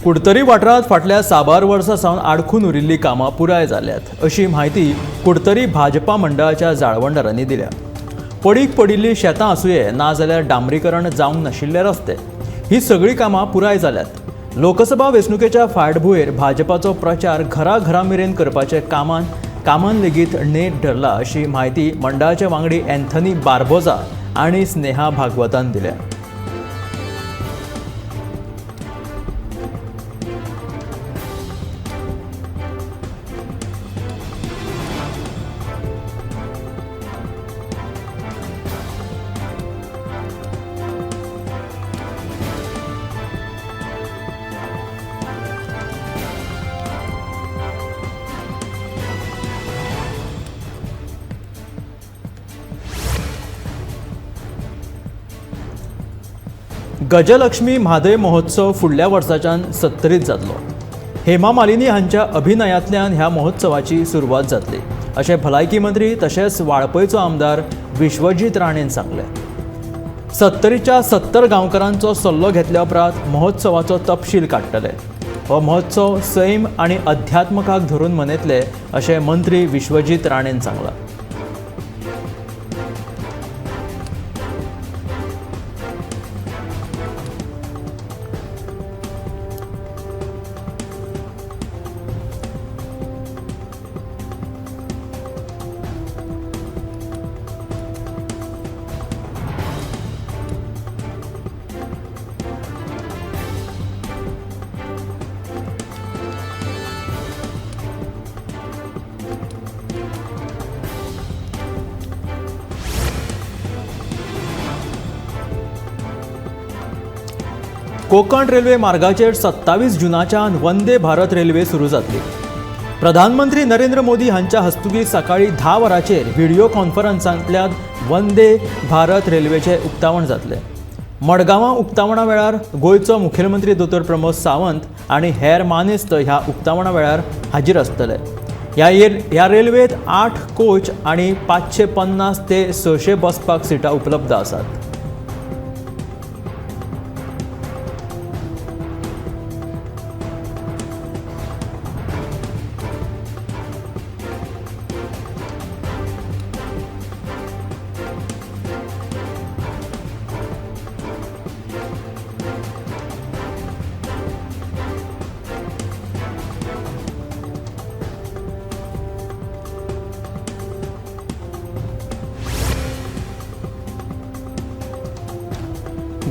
कुडतरी वाठारांत फाटल्या साबार वर्सां सावन आडखून उरिल्लीं कामां पुराय जाल्यात अशी म्हायती कुडतरी भाजपा मंडळाच्या जाळवणदारांनी दिल्या. पडीक पडिल्लीं शेतां आसुये नाजाल्यार डांबरीकरण जावंक नाशिल्ले रस्ते, ही सगळीं कामां पुराय जाल्यात. लोकसभा वेंचणुकेच्या फाटभुंयेर भाजपाचो प्रचार घराघरा मेरेन करपाचे कामान लेगीत नेट धरला अशी म्हायती मंडळाचे वांगडी अँथनी बार्बोजा आनी स्नेहा भागवतान दिल्या. गजलक्ष्मी म्हादय महोत्सव फुडल्या वर्साच्यान सत्तरीत जातलो. हेमा मालिनी हांच्या अभिनयांतल्यान ह्या महोत्सवाची सुरवात जातली अशें भलायकी मंत्री तशेंच वाळपयचो आमदार विश्वजीत राणेन सांगलें. सत्तरीच्या 70 गांवकारांचो सल्लो घेतल्या उपरांत महोत्सवाचो तपशील काडटले. हो महोत्सव सैम आनी अध्यात्मकाक धरून मनयतले अशें मंत्री विश्वजीत राणेन सांगलां. कोकण रेल्वे मार्गाचेर 27 जुनाच्यान वंदे भारत रेल्वे सुरू जातली. प्रधानमंत्री नरेंद्र मोदी हांच्या हस्तुकीं सकाळीं 10 वरांचेर व्हिडियो कॉन्फरन्सांतल्यान वंदे भारत रेल्वेचें उक्तावण जातलें. मडगांवां उक्तावणा वेळार गोंयचो मुखेलमंत्री दोतोर प्रमोद सावंत आनी हेर मानेस्त ह्या उक्तावणा वेळार हाजीर आसतले. ह्या रेल्वेंत 8 कोच आनी 550 ते 600 बसपाक सिटां उपलब्ध आसात.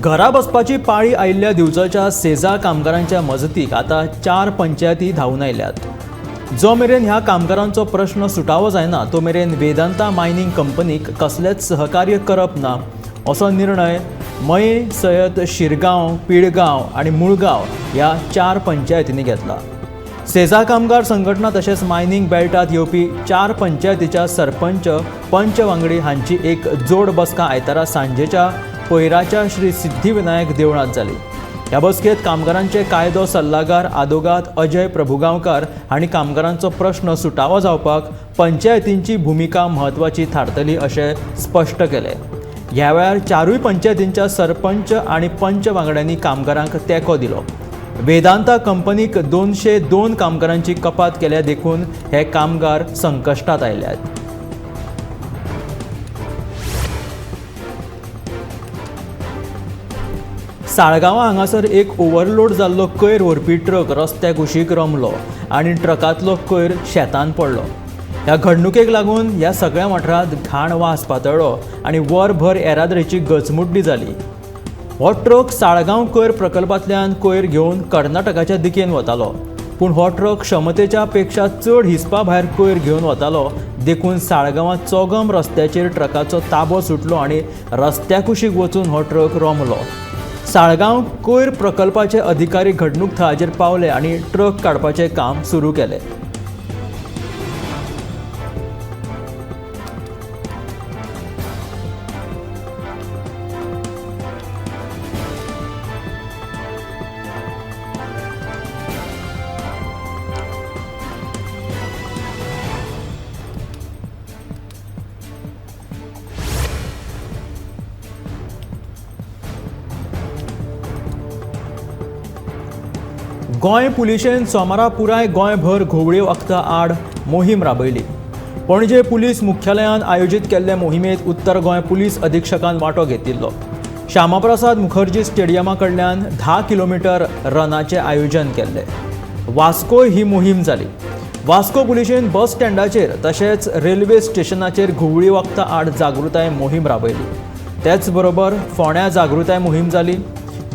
घरा बसपाची पाळी आयिल्ल्या दिवचलच्या सेजा कामगारांच्या मजतीक आतां 4 पंचायती धांवून आयल्यात. जो मेरेन ह्या कामगारांचो प्रश्न सुटावो जायना तो मेरेन वेदांता मायनिंग कंपनीक कसलेंच सहकार्य करप ना असो निर्णय मये सयत शिरगांव, पिळगांव आनी मुळगांव ह्या 4 पंचायतींनी घेतला. सेजा कामगार संघटना तशेंच मायनिंग बेल्टांत येवपी 4 पंचायतीच्या सरपंच, पंच वांगडी हांची एक जोड बसका आयतारा सांजेच्या पयराच्या श्री सिद्धिविनायक देवळांत जाली. ह्या बसकेत कामगारांचे कायदो सल्लागार आदोगाद अजय प्रभुगांवकार हांणी कामगारांचो प्रश्न सुटावो जावपाक पंचायतींची भुमिका म्हत्वाची थारतली अशें स्पश्ट केलें. ह्या वेळार 4 पंचायतींच्या सरपंच आनी पंच वांगड्यांनी कामगारांक तेंको दिलो. वेदांता कंपनीक 202 कामगारांची कपात केल्या देखून हे कामगार संकश्टांत आयल्यात. साळगांवां हांगासर एक ओव्हरलोड जाल्लो कोयर व्हरपी ट्रक रस्त्या कुशीक रमलो आनी ट्रकांतलो कोयर शेतान पडलो. ह्या घडणुकेक लागून ह्या सगळ्या वाठारांत घाण वास पातळ्ळो आनी वरभर येरादारीची गचमुड्डी जाली. हो ट्रक साळगांव कोयर प्रकल्पांतल्यान कोयर घेवन कर्नाटकाच्या दिकेन वतालो, पूण हो ट्रक क्षमतेच्या पेक्षा चड हिसपा भायर कोयर घेवन वतालो देखून साळगांवां चोगम रस्त्याचेर ट्रकाचो ताबो सुटलो आनी रस्त्या कुशीक वचून हो ट्रक रोमलो. साळगांव कोयर प्रकल्पाचे अधिकारी घडणूक थळाचेर पावले आनी ट्रक काडपाचें काम सुरू केलें. गोंय पुलिशेन सोमारा पुराय गोंयभर घुंवळी वखदां आड मोहीम राबयली. पणजे पुलीस मुख्यालयान आयोजीत केल्ले मोहिमेंत उत्तर गोंय पुलीस अधीक्षकान वांटो घेतिल्लो. श्यामाप्रसाद मुखर्जी स्टेडियमा कडल्यान 10 किलोमिटर रनाचें आयोजन केल्लें. वास्को ही मोहीम जाली. वास्को पुलिशेन बस स्टँडाचेर तशेंच रेल्वे स्टेशनाचेर घुंवळी वखदां आड जागृताय मोहीम राबयली. तेच बरोबर फोंड्या जागृताय मोहीम जाली.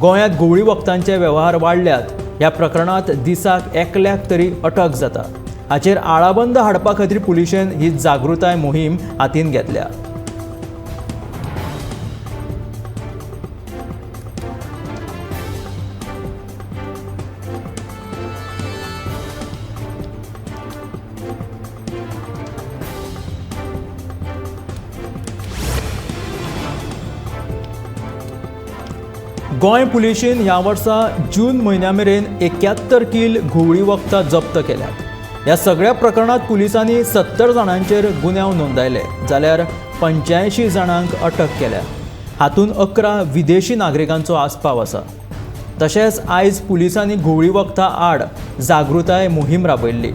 गोंयांत घुंवळी वखदांचे वेव्हार वाडल्यात. ह्या प्रकरणांत दिसाक एकल्याक तरी अटक जाता. हाचेर आळाबंद हाडपा खातीर पुलिशेन ही जागृताय मोहीम हातीन घेतल्या. गोंय पुलिशेन ह्या वर्सा जून म्हयन्या मेरेन 71 कील घुंवळी वखदां जप्त केल्यात. ह्या सगळ्या प्रकरणांत पुलिसांनी 70 जाणांचेर गुन्यांव नोंदायले जाल्यार 85 जाणांक अटक केल्या. हातूंत 11 विदेशी नागरिकांचो आस्पाव आसा. तशेंच आयज पुलिसांनी घुंवळी वखदां आड जागृताय मोहीम राबयल्ली.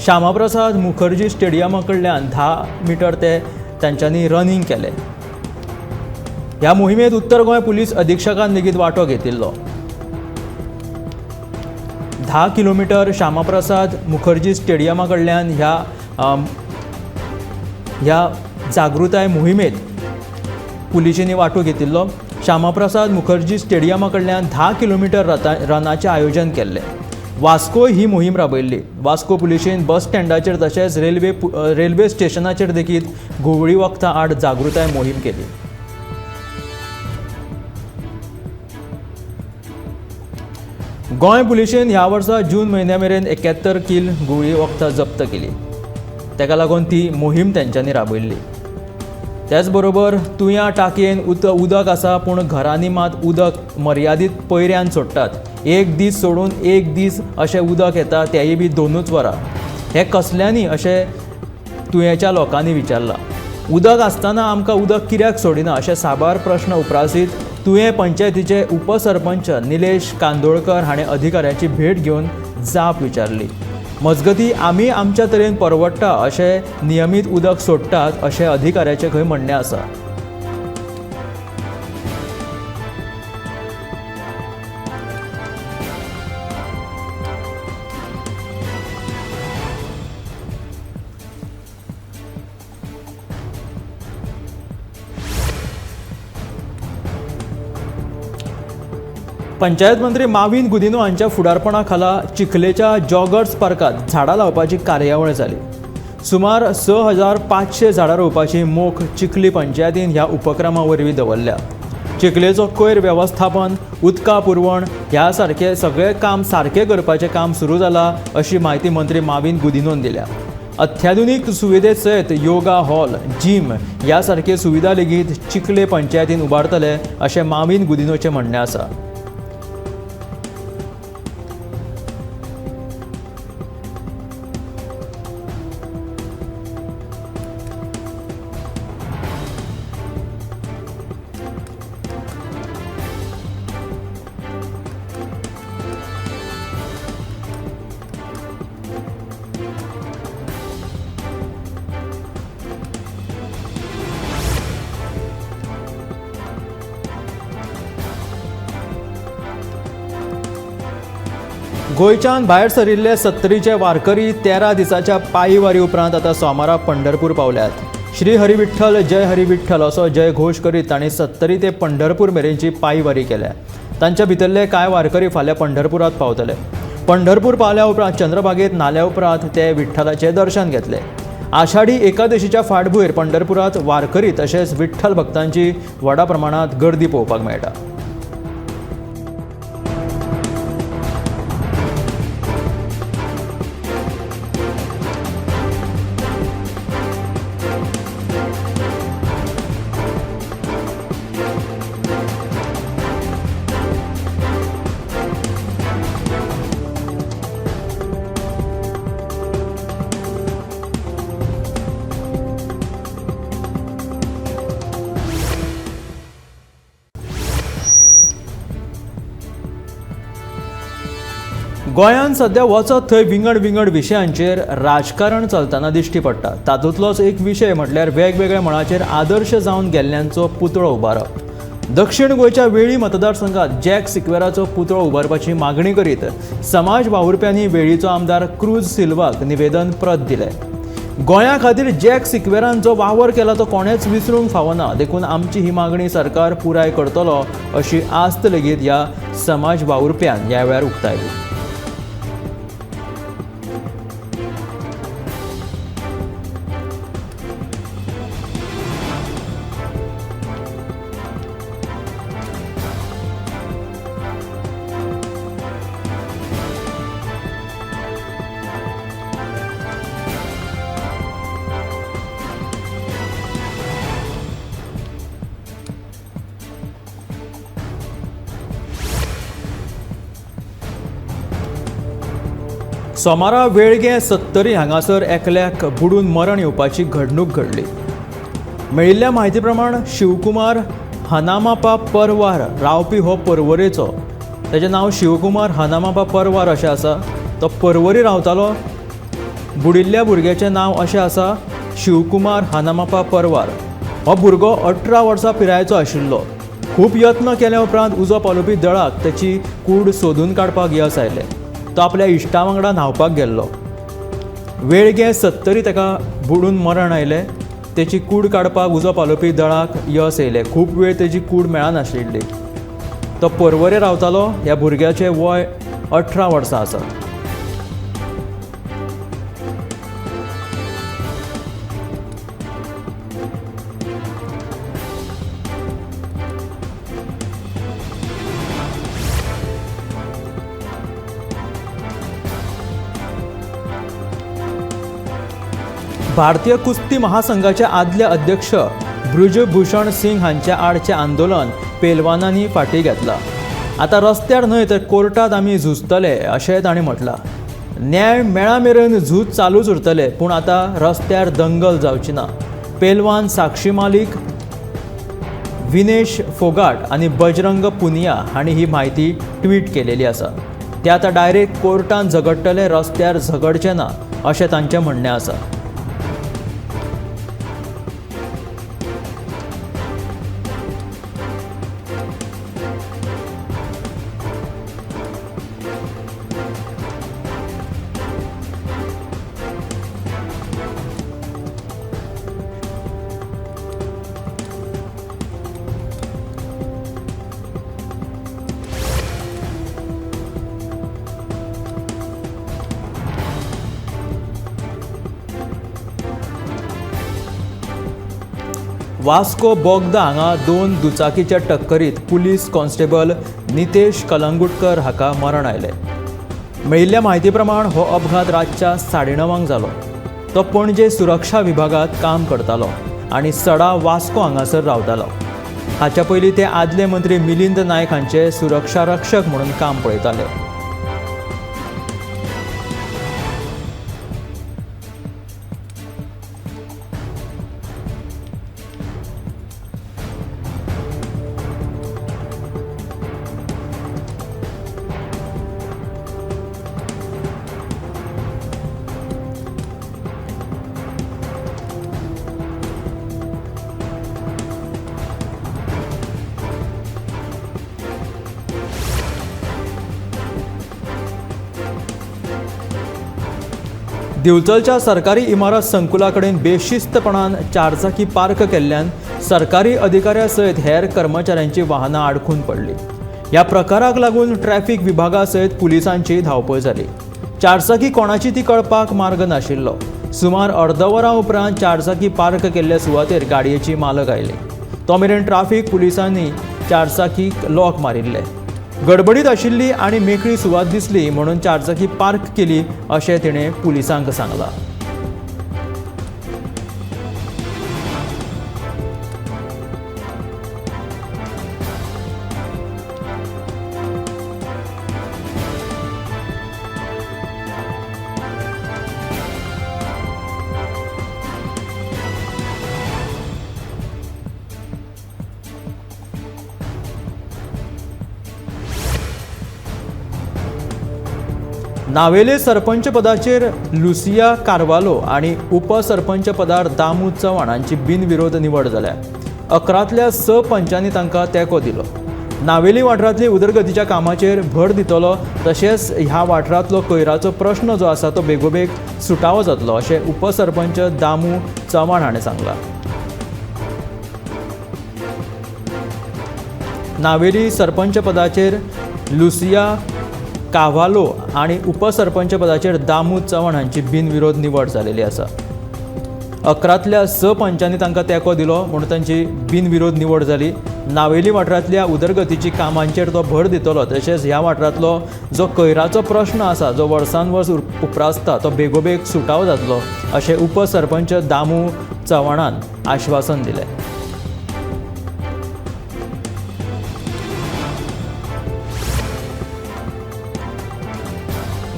श्यामाप्रसाद मुखर्जी स्टेडियमा कडल्यान 10 मिटर ते तांच्यांनी रनिंग केलें. ह्या मोहिमेंत उत्तर गोंय पुलीस अधीक्षकान लेगीत वांटो घेतिल्लो. 10 किलोमिटर श्यामाप्रसाद मुखर्जी स्टेडियमा कडल्यान ह्या जागृताय मोहिमेंत पुलिशेंनी वांटो घेतिल्लो. श्यामाप्रसाद मुखर्जी स्टेडियमा कडल्यान 10 किलोमिटर रनाचें आयोजन केल्लें. वास्को ही मोहीम राबयल्ली. वास्को पुलिशेन बस स्टँडाचेर तशेंच रेल्वे स्टेशनाचेर लेगीत घुंवळी वखदां आड जागृताय मोहीम केली. गोंय पुलिशेन ह्या वर्सा जून म्हयन्या मेरेन 71 कील घुंवळी वखदां जप्त केली. ताका लागून ती मोहीम तेंच्यांनी राबयल्ली. त्याच बरोबर तुयां टाकयेन उदक आसा पूण घरांनी मात उदक मर्यादीत पयऱ्यान सोडटात. एक दीस सोडून एक दीस अशें उदक येता, तेंय बी 2 वरां. हें कसल्यांनी अशें तुयेंच्या लोकांनी विचारलां. उदक आसतना आमकां उदक कित्याक सोडिना अशे साबार प्रश्न उप्रासीत तुयें पंचायतीचे उपसरपंच निलेश कांदोळकर हाणें अधिकाऱ्याची भेट घेवन जाप विचारली. मजगती आमी आमच्या तरेन परवडटा अशें नियमीत उदक सोडटात अशें अधिकाऱ्याचें खंय म्हणणें आसा. पंचायत मंत्री माविन गुदिन्हो हांच्या फुडारपणा खाला चिखलेच्या जॉगर्स पार्कांत झाडां लावपाची कार्यावळ जाली. सुमार 6500 झाडां रोवपाची मोख चिखली पंचायतीन ह्या उपक्रमा वरवीं दवरल्या. चिखलेचो कोयर वेवस्थापन, उदका पुरवण ह्या सारके सगळें काम सारकें करपाचें काम सुरू जालां अशी म्हायती मंत्री माविन गुदिन्होन दिल्या. अत्याधुनीक सुविधे सयत योगा हॉल, जीम ह्या सारके सुविधा लेगीत चिखले पंचायतीन उबारतले अशें माविन गुदिन्होचें म्हणणें आसा. गोंयच्यान भायर सरिल्ले 70चे वारकरी 13 दिसाच्या पायी वारी उपरांत आतां सोमारा पंढरपूर पावल्यात. श्री हरी विठ्ठल जय हरी विठ्ठल असो जय घोश करीत तांणी 70 ते पंढरपूर मेरेनची पायी वारी केल्या. तांच्या भितरले कांय वारकरी फाल्यां पंढरपुरात पावतले. पंढरपूर पावल्या उपरांत चंद्रभागेत न्हाल्या उपरांत ते विठ्ठलाचें दर्शन घेतले. आषाढी एकादशीच्या फाटभूंयेर पंढरपुरात वारकरी तशेंच विठ्ठल भक्तांची व्हडा प्रमाणांत गर्दी पळोवपाक मेळटा. गोंयांत सध्या वचत थंय विंगड विंगड विशयांचेर राजकारण चलतना दिश्टी पडटा. तातूंतलोच एक विशय म्हटल्यार वेगवेगळ्या मळाचेर आदर्श जावन गेल्ल्यांचो पुतळो उबारप. दक्षिण गोंयच्या वेळी मतदारसंघात जॅक सिक्वेराचो पुतळो उबारपाची मागणी करीत समाज वावुरप्यांनी वेळीचो आमदार क्रूज सिल्वाक निवेदन प्रत दिलें. गोंया खातीर जॅक सिक्वेरान जो वावर केला तो कोणेच विसरूंक फावना, देखून आमची ही मागणी सरकार पुराय करतलो अशी आस्त लेगीत ह्या समाज वावुरप्यान ह्या वेळार उक्तायली. सोमारा वेळगें सत्तरी हांगासर एकल्याक बुडून मरण येवपाची घडणूक घडली. मेळिल्ल्या म्हायती प्रमाण शिवकुमार हनामापा परवार रावपी हो परवरेचो. ताचें नांव शिवकुमार हनामापा परवार अशें आसा. तो परवरी रावतालो. बुडिल्ल्या भुरग्याचें नांव अशें आसा, शिवकुमार हनामापा परवार. हो भुरगो 18 वर्सां पिरायेचो आशिल्लो. खूब यत्न केल्या उपरांत उजो पालोवपी दळाक ताची कूड सोदून काडपाक यस आयलें. तो आपल्या इश्टा वांगडा न्हांवपाक गेल्लो. वेळगें सत्तरी ताका बुडून मरण आयलें. ताची कूड काडपाक उजो पालोवपी दळाक यस येयलें. खूब वेळ ताची कूड मेळनाशिल्ली. तो परवरे रावतालो. ह्या भुरग्याचें वय 18 वर्सां आसा. भारतीय कुस्ती महासंघाचे आदले अध्यक्ष बृजभूषण सिंग हांच्या आडचें आंदोलन पेलवानांनी फाटीं घेतलां. आतां रस्त्यार न्हय तर कोर्टांत आमी झुजतले अशें तांणी म्हटलां. न्याय मेळा मेरेन झूज चालूच उरतलें, पूण आतां रस्त्यार दंगल जावची ना. पेलवान साक्षी मालिक, विनेश फोगाट आनी बजरंग पुनिया हांणी ही म्हायती ट्वीट केलेली आसा. ते आतां डायरेक्ट कोर्टांत झगडटले, रस्त्यार झगडचे ना अशें तांचें म्हणणें आसा. वास्को बोगदा हांगा 2 दुचाकीच्या टक्करीत पुलीस कॉन्स्टेबल नितेश कलंगुटकर हाका मरण आयलें. मेळिल्ल्या म्हायती प्रमाण हो अपघात रातच्या 9:30 जालो. तो पणजे सुरक्षा विभागात काम करतालो आनी सडा वास्को हांगासर रावतालो. हाच्या पयलीं ते आदले मंत्री मिलिंद नायक हांचे सुरक्षा रक्षक म्हणून काम पळयताले. दिवचलच्या सरकारी इमारत संकुलाकडेन बेशिस्तपणान चारचाकी पार्क केल्ल्यान सरकारी अधिकाऱ्या सयत हेर कर्मचाऱ्यांची वाहनां आडखून पडली. ह्या प्रकाराक लागून ट्रॅफिक विभागा सयत पुलिसांची धांवपळ जाली. चारचाकी कोणाची ती कळपाक मार्ग नाशिल्लो. सुमार अर्द वरां उपरांत चारचाकी पार्क केल्ल्या सुवातेर गाडयेची मालक आयली. तो मेरेन ट्राफिक पुलिसांनी चारचाकीक लॉक मारिल्ले. गडबडीत आशिल्ली आनी मेकळी सुवात दिसली म्हणून चारचाकी पार्क केली अशें तिणें पुलिसांक सांगलां. नावेले सरपंच पदाचेर लुसिया कार्वालो आनी उपसरपंच पदार दामू चव्हाण हांची बिनविरोध निवड जाल्या. 11तल्या 6 पंचांनी तांकां तेंको दिलो. नावेली वाठारांतली उदरगतीच्या कामाचेर भर दितलो, तशेंच ह्या वाठारांतलो कोयराचो प्रश्न जो आसा तो बेगोबेग सुटावो जातलो अशें उपसरपंच दामू चव्हाण हाणें सांगलां. नावेली सरपंच पदाचेर लुसिया काव्हालो आनी उपसरपंच पदाचेर दामू चव्हाण हांची बिनविरोध निवड जालेली आसा. 11तल्या 6 पंचांनी तांकां तेंको दिलो म्हणून तांची बिनविरोध निवड जाली. नावेली वाठारांतल्या उदरगतीची कामांचेर तो भर दितलो, तशेंच ह्या वाठारांतलो जो कोयराचो प्रश्न आसा जो वर्सान वर्स उप्रासता तो बेगोबेग सुटावो जातलो अशें उपसरपंच दामू चव्हाणान आश्वासन दिलें.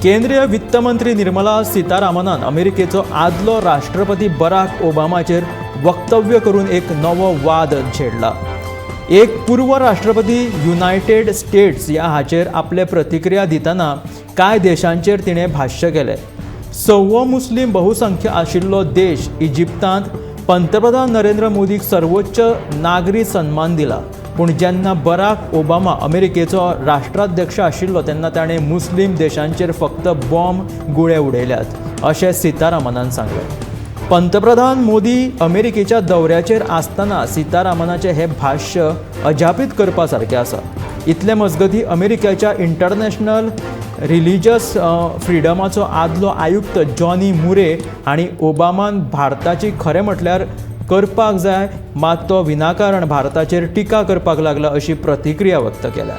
केंद्रीय वित्तमंत्री निर्मला सीतारामनान अमेरिकेचो आदलो राष्ट्रपती बराक ओबामाचेर वक्तव्य करून एक नवो वाद छेडला. एक पूर्व राष्ट्रपती युनायटेड स्टेट्स ह्या हाचेर आपले प्रतिक्रिया दितना कांय देशांचेर तिणें भाश्य केलें. 6वो मुस्लीम बहुसंख्य आशिल्लो देश इजिप्तांत पंतप्रधान नरेंद्र मोदीक सर्वोच्च नागरी सन्मान दिला, पूण जेन्ना बराक ओबामा अमेरिकेचो राष्ट्राध्यक्ष आशिल्लो तेन्ना ताणें मुस्लीम देशांचेर फक्त बॉम्ब गुळे उडयल्यात अशें सीतारामनान सांगलें. पंतप्रधान मोदी अमेरिकेच्या दौऱ्याचेर आसतना सीतारामनाचें हें भाश्य अजापीत करपा सारकें आसा. इतले मजगतीं अमेरिकेच्या इंटरनॅशनल रिलिजस फ्रिडमाचो आदलो आयुक्त जॉनी मुरे हांणी ओबामान भारताची खरें म्हटल्यार करपाक जाय, मात तो विनाकारण भारताचेर टिका करपाक लागला अशी प्रतिक्रिया व्यक्त केल्या.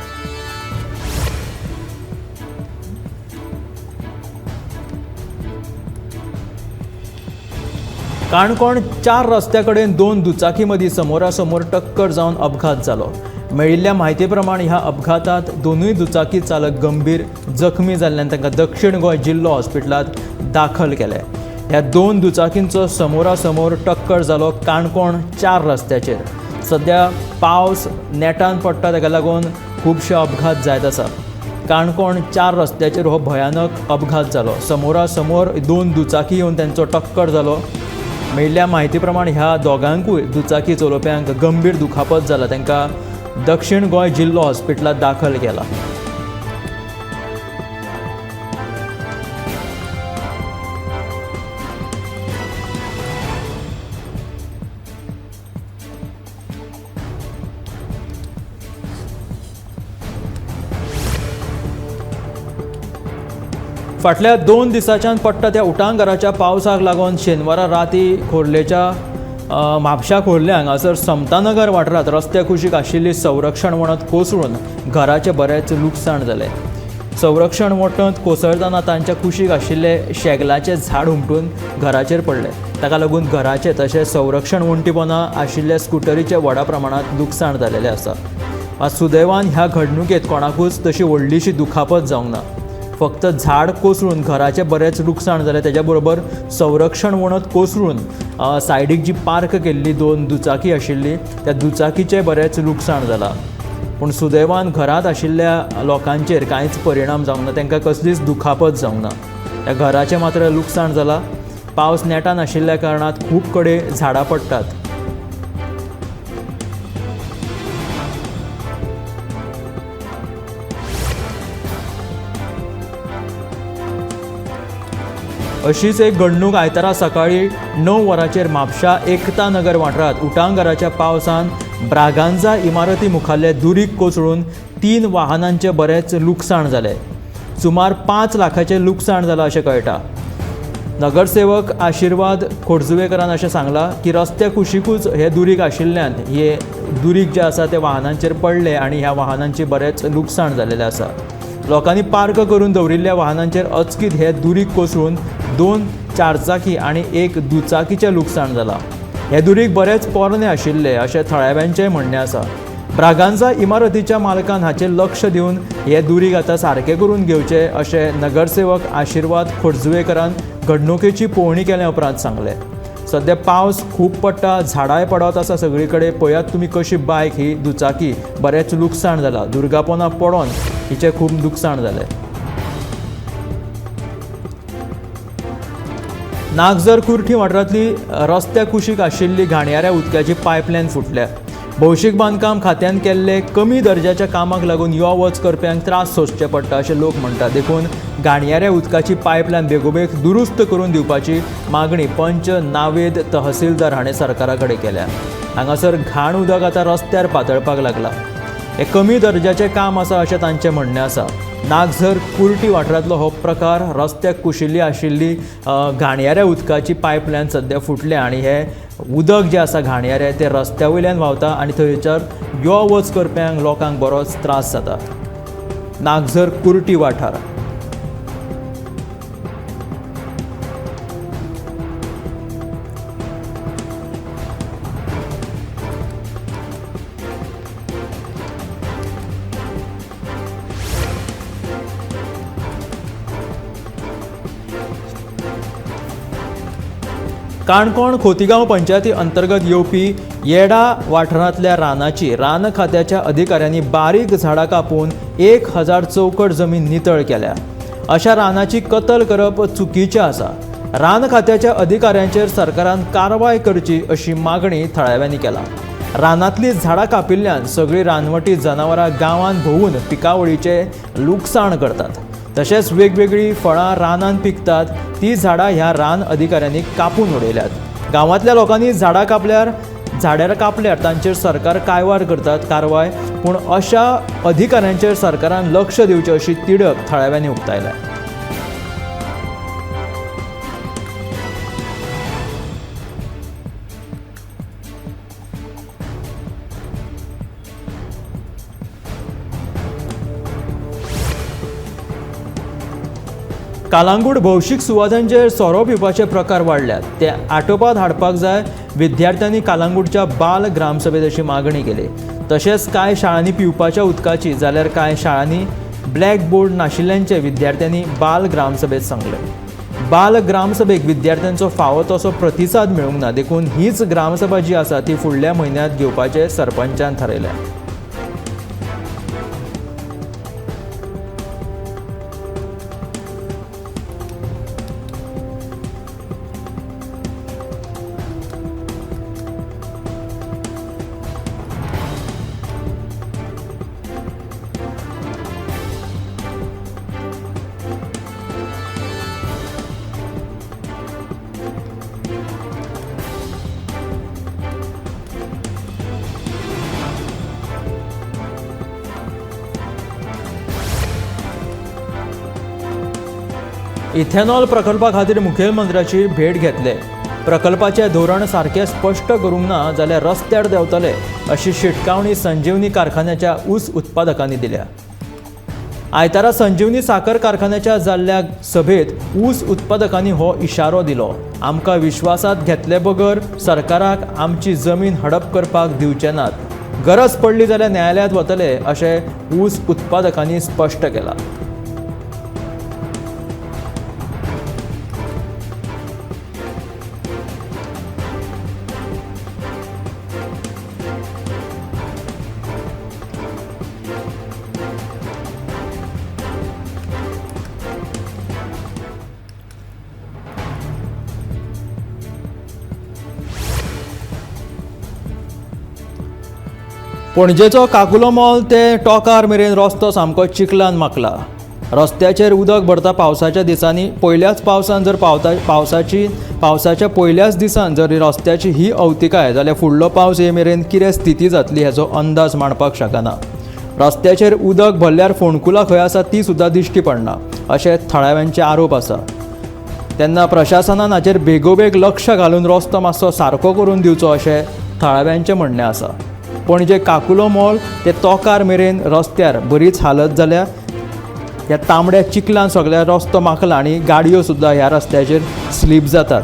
काणकोण 4 रस्त्या कडेन 2 दुचाकी मदीं समोरासमोर टक्कर जावन अपघात जालो. मेळिल्ल्या म्हायती प्रमाण ह्या अपघातांत दोनूय दुचाकी चालक गंभीर जखमी जाल्ल्यान तांकां दक्षिण गोंय जिल्लो हॉस्पिटलांत दाखल केले. ह्या 2 दुचाकींचो समोरासमोर टक्कर जालो काणकोण 4 रस्त्याचेर. सद्या पावस नेटान पडटा ताका लागून खुबशे अपघात जायत आसा. काणकोण 4 रस्त्याचेर हो भयानक अपघात जालो. समोरासमोर 2 दुचाकी येवन तांचो टक्कर जालो. मेळिल्ल्या म्हायती प्रमाण ह्या दोगांकूय दुचाकी चलोवप्यांक गंभीर दुखापत जाला. तांकां दक्षिण गोंय जिल्लो हॉस्पिटलांत दाखल केला. फाटल्या 2 दिसांच्यान पडटा त्या उटांगाराच्या पावसाक लागून शेनवारा राती खोर्लेच्या म्हापशा खोर्ले हांगासर समतानगर वाठारांत रस्त्या कुशीक आशिल्ली संरक्षण वणत कोसळून घराचें बरेंच लुकसाण जालें. संरक्षण वणत कोसळतना तांच्या कुशीक आशिल्ले शेगलाचें झाड हुमटून घराचेर पडलें. ताका लागून घराचें तशेंच संरक्षण वण्टीपणां आशिल्ल्या स्कुटरीचें व्हडा प्रमाणांत लुकसाण जालेलें आसा. मात सुदैवान ह्या घडणुकेंत कोणाकूच तशी व्हडलीशी दुखापत जावंक ना. फक्त झाड कोसळून घराचें बरेंच लुकसाण जालें. तेज्या बरोबर संरक्षण वणत कोसळून सायडीक जी पार्क केल्ली 2 दुचाकी आशिल्ली त्या दुचाकीचें बरेंच लुकसाण जालां. पूण सुदैवान घरांत आशिल्ल्या लोकांचेर कांयच परिणाम जावंक ना, तांकां कसलीच दुखापत जावंक ना. त्या घराचें मात्र लुकसाण जालां. पावस नेटान आशिल्ल्या कारणान खूब कडेन झाडां पडटात. अशीच एक घडणूक आयतारा सकाळी 9 वरांचेर म्हापशा एकता नगर वाठारांत उटांगाराच्या पावसान ब्रागांजा इमारती मुखाल्ले दुरीग कोसळून 3 वाहनांचें बरेंच लुकसाण जालें. सुमार 5 लाखाचें लुकसाण जालां अशें कळटा. नगरसेवक आशिर्वाद खोर्जुवेकरान अशें सांगलां की रस्त्या कुशिकूच हे दुरीग आशिल्ल्यान हे दुरीग जे आसा ते वाहनांचेर पडले आनी ह्या वाहनांचें बरेंच लुकसाण जालेलें आसा. लोकांनी पार्क करून दवरिल्ल्या वाहनांचेर अचकीत हे दुरीग कोसळून 2 चारचाकी आनी 1 दुचाकीचें लुकसाण जालां. हे दुरीग बरेच पोरणे आशिल्ले अशें थळाव्यांचें म्हणणें आसा. ब्रागांजा इमारतीच्या मालकान हाचेर लक्ष दिवन हे दुरीग आतां सारकें करून घेवचें अशें नगरसेवक आशिर्वाद खोर्जुवेकरान घडणुकेची पळोवणी केल्या उपरांत सांगलें. सद्या पावस खूब पडटा, झाडांय पडत आसा सगळी कडेन. पळयात तुमी कशी बायक ही दुचाकी बरेंच लुकसाण जालां. दुर्गापोना पडोन हिचें खूब लुकसाण जालें. नागझर कुर्ठी वाठारांतली रस्त्या कुशीक आशिल्ली घाणयाऱ्या उदकाची पायपलायन फुटल्या. भौशीक बांदकाम खात्यान केल्ले कमी दर्जाच्या कामाक लागून यो वच करप्यांक त्रास सोंसचे पडटा अशें लोक म्हणटात. देखून घाणयाऱ्या उदकाची पायपलायन बेगोबेग दुरुस्त करून दिवपाची मागणी पंच नावेद तहसीलदार हाणें सरकारा कडेन केल्या. हांगासर घाण उदक आतां रस्त्यार पातळपाक लागला. हें कमी दर्जाचें काम आसा अशें तांचें म्हणणें आसा. नागझर कुर्टी वाठारांतलो हो प्रकार. रस्त्याक कुशिल्ली आशिल्ली घाणयाऱ्या उदकाची पायपलायन सद्या फुटल्या आनी हे उदक जें आसा घाणयारें तें रस्त्या वयल्यान व्हांवता आनी थंयसर यो वच करप्यांक लोकांक बरोच त्रास जाता. नागझर कुर्टी वाठार. काणकोण खोतीगांव पंचायती अंतर्गत येवपी येडा वाठारांतल्या रानाची रान खात्याच्या अधिकाऱ्यांनी बारीक झाडां कापून 1000 चौकट जमीन नितळ केल्या. अशा रानाची कतल करप चुकीचें आसा. रान खात्याच्या अधिकाऱ्यांचेर सरकारान कारवाय करची अशी मागणी थळाव्यांनी केला. रानांतली झाडां कापिल्ल्यान सगळीं रानवटी जनावरां गांवांत भोंवून पिकावळीचें लुकसाण करतात. तशेंच वेगवेगळीं फळां रानांत पिकतात ती झाडां ह्या रान अधिकाऱ्यांनी कापून उडयल्यात. गांवांतल्या लोकांनी झाडां कापल्यार तांचेर सरकार कारवाय करतात कारवाय, पूण अशा अधिकाऱ्यांचेर सरकारान लक्ष दिवचें अशी तिडक थळाव्यांनी उक्तायल्या. कालांगूट भौशीक सुवातांचेर सोरो पिवपाचे प्रकार वाडल्यात, ते आटोपात हाडपाक जाय. विद्यार्थ्यांनी कालांगूटच्या बाल ग्रामसभेत अशी मागणी केली. तशेंच कांय शाळांनी पिवपाच्या उदकाची जाल्यार कांय शाळांनी ब्लॅक बोर्ड नाशिल्ल्यांचे विद्यार्थ्यांनी बाल ग्रामसभेत सांगलें. बाल ग्रामसभेक विद्यार्थ्यांचो फावो तसो प्रतिसाद मेळूंक ना, देखून हीच ग्रामसभा जी आसा ती फुडल्या म्हयन्यांत घेवपाचें सरपंचान थारायलें. इथेनॉल प्रकल्पा खातीर मुखेलमंत्र्याची भेट घेतले. प्रकल्पाचें धोरण सारकें स्पश्ट करूंक ना जाल्यार रस्त्यार देंवतले अशी शिटकावणी संजीवनी कारखान्याच्या ऊस उत्पादकांनी दिल्या. आयतारा संजीवनी साखर कारखान्याच्या जाल्ल्या सभेत ऊस उत्पादकांनी हो इशारो दिलो. आमकां विश्वासांत घेतले बगर सरकाराक आमची जमीन हडप करपाक दिवचे नात, गरज पडली जाल्यार न्यायालयांत वतले अशें ऊस उत्पादकांनी स्पश्ट केलां. पणजेचो काकुलो मॉल ते टोकार मेरेन रस्तो सामको चिखलान माखला. रस्त्याचेर उदक भरता पावसाच्या दिसांनी. पयल्याच पावसान जर पावसाच्या पयल्याच दिसान जर रस्त्याची ही अवतिकाय जाल्यार फुडलो पावस ये मेरेन कितें स्थिती जातली हेचो अंदाज मांडपाक शकना. रस्त्याचेर उदक भरल्यार फोंडकुलां खंय आसा ती सुद्दां दिश्टी पडना अशें थळाव्यांचे आरोप आसा. तेन्ना प्रशासनान हाचेर बेगोबेग लक्ष घालून रस्तो मातसो सारको करून दिवचो अशें थळाव्यांचें म्हणणें आसा. पणजे काकुलो मॉल ते तोकार मेरेन रस्त्यार बरीच हालत जाल्या. ह्या तांबड्या चिखलान सगळ्या रस्तो माखला आनी गाडयो सुद्दां ह्या रस्त्याचेर स्लीप जातात.